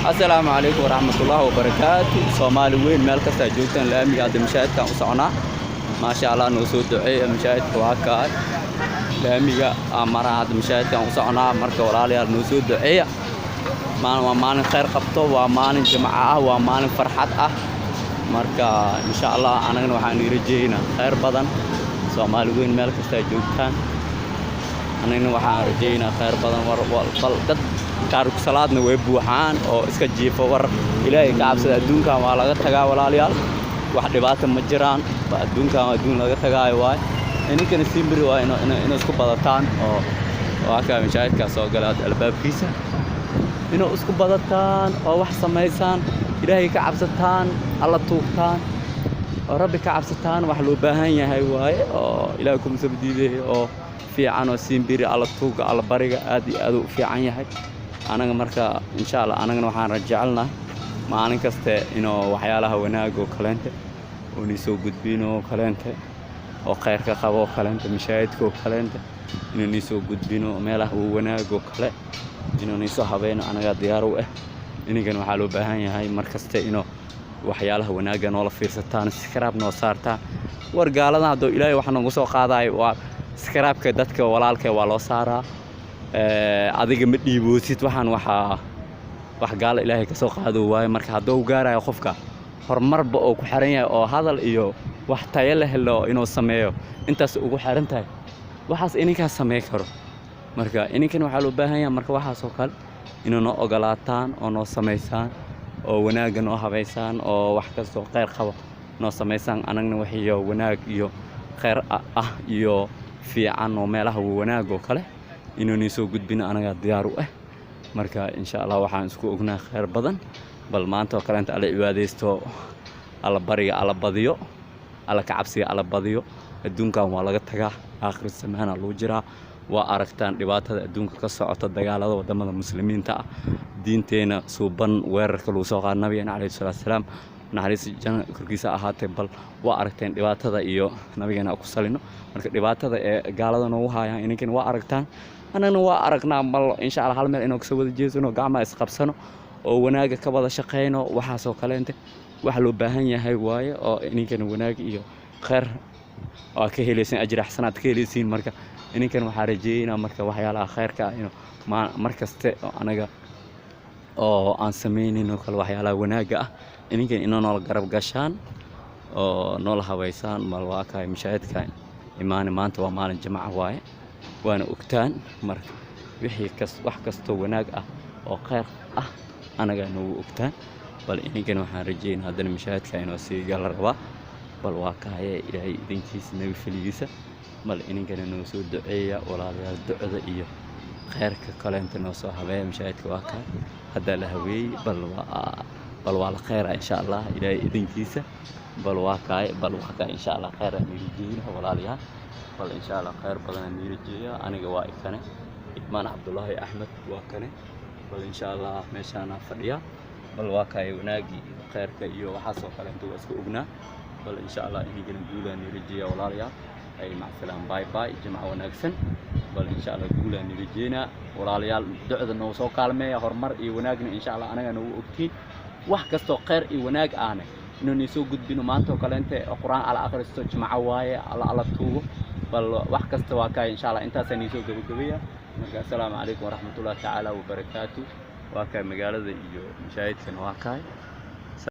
Asalaamu calaykum waraxmatullaahi wabarakaatu. Soomaali weyn meel kastaa joogtaan, laamiga hadda mashaahidkaan u soconaa. Maasha Allah, noo soo duceeya. Mashaahidka waa kaa laamiga aan maraa, hadda mashaahidkaan u soconaa. Marka walaalayaal, noo soo duceeya. Maalin waa maalin khayr qabto, waa maalin jimco ah, waa maalin farxad ah. Marka insha Allah anagana waxaan ii rajeeynaa khayr badan. Soomaali weyn meel kastaa joogtaan, anagana waxaan rajeynaa khayr badan. War bal dad taariku salaadna way buuxaan oo iska jiifo. War Ilaahay ka cabsada, adduunkan waa laga tagaa walaalayaal. Wax dhibaata ma jiraan, waa adduunkan, waa adduun laga tagaayo waay. Idinkana simbiri waa inuu isku badataan oo waa kaa mashaahidkaa soo gala hadda albaabkiisa, inuu isku badataan oo wax samaysaan, Ilaahay ka cabsataan, Alla tuugtaan oo Rabbi ka cabsataan. Wax loo baahan yahay waaye oo Ilaahay kuma soo diiday oo fiican oo simbiri Alla tuuga, Alla bariga aad iyo aad u fiican yahay. Anaga marka insha Allah anagana waxaan rajecelnahay maalin kaste inuu waxyaalaha wanaag oo kaleente oo nii soo gudbino oo kaleente oo khayrka qabo oo kaleente, mashaahidka oo kaleente inuu nii soo gudbino, meelaha wanaag oo kale inuu nii soo habeeno, anagaa diyaar u ah. Inigan waxaa loo baahan yahay mar kaste inuu waxyaalaha wanaagga noola fiirsataan, subscribe noo saartaan. War gaaladan hadduu Ilaahay wax noogu soo qaadayo, waa subscribe-ka dadka walaalka waa loo saaraa. Adiga ma dhiiboosid. Waxaan waxaa wax gaala Ilaahay ka soo qaado waaye. Marka hadduu gaarayo qofka horumarba oo ku xiran yahay oo hadal iyo wax tayo leh helo inuu sameeyo, intaas ugu xiran tahay, waxaas ininkaa samey karo. Marka ininkan waxaa loo baahan yahay marka waxaas oo kale inuu noo ogolaataan oo noo samaysaan oo wanaagga noo habaysaan oo wax kastoo khayr qabo noo samaysaan. Anagna waxiyo wanaag iyo khayr ah iyo fiican oo meelaha wanaag oo kale inuu nii soo gudbino, anagaa diyaar u ah. Marka insha Allah waxaan isku ognahay khayr badan. Bal maanta oo kale inta Alla cibaadaysto, Alla bariga Alla badiyo, Alla ka cabsiga Alla badiyo. Adduunkan waa laga tagaa, aakhir zamaana lagu jiraa. Waa aragtaan dhibaatada adduunka ka socota, dagaalada wadamada muslimiinta ah, diinteena suuban weerarka lagu soo qaada, nabigeena calayhi salaatu wasalaam, naxariis janna korkiisa ahaatee. Bal waa aragteen dhibaatada iyo nabigeena ku salino. Marka dhibaatada ee gaalada noogu haayaan ininkan waa aragtaan, annagana waa aragnaa. Bal insha Allah hal meel inuu kasoo wada jeesano, gacmaha isqabsano oo wanaaga ka wada shaqeyno, waxaasoo kaleente waxa loo baahan yahay waaye oo ininkan wanaag iyo khayr waa ka helaysiin, ajri xasanaad ka helaysiin. Marka ininkan waxaa rajeeynaa marka waxyaalaha khayrka ah inuu mar kaste oo anaga oo aan sameynayno kale, waxyaalaha wanaagga ah, ininkan inoo noola garab gashaan oo noola habaysaan. Bal waa kahay mashaahidka imaani. Maanta waa maalin jimco waaye, waana ogtaan. Marka wixii kas wax kastoo wanaag ah oo khayr ah anagaa noogu ogtaan. Bal ininkan waxaan rajeynaa haddana mashaahidka inoo sii gala rabaa. Bal waa kahaye, Ilaahay idinkiisa, nabi faligiisa. Bal ininkana noo soo duceeya walaalayaal, ducada iyo khayrka kaleenta noo soo habeeya. Mashaahidka waa kahay, haddaa la haweeyey. Bal waa la khayra insha Allah, Ilaahay idinkiisa. Bal waa kahay, bal waa kahay, insha Allah khayr aan niirajeeyna walaalayaal. Bal insha Allah khayr badan aan niirajeeya. Aniga waa ikane Imaan Cabdullaahi Axmed, waa kane. Bal insha Allah meeshaana fadhiya. Bal waa kahay, wanaagii iyo khayrka iyo waxaasoo kaleenta waa iska ognaa. Bal insha Allah ininkana guulaan niirajeeya walaalayaal. Ay macsalaam, bye bye, jimco wanaagsan. Bal insha Allah guulaan niirajeynaa walaalayaal. Ducda noo soo kaalmeeya, horumar iyo wanaagna insha Allah anaga noogu ogtiin. Wax kastoo khayr iyo wanaag ahne inuu nii soo gudbino. Maanta oo kaleente Qur-aan Ala akhristo, jimco waaye, Alla Alla tuugo. Bal wax kasta waa kaay, insha Allah intaasaa nii soo gabagabaya. Marka assalaamu calaykum waraxmatullahi tacaala wabarakaatu. Waa kaay magaalada iyo mashaahidkana waa kaay.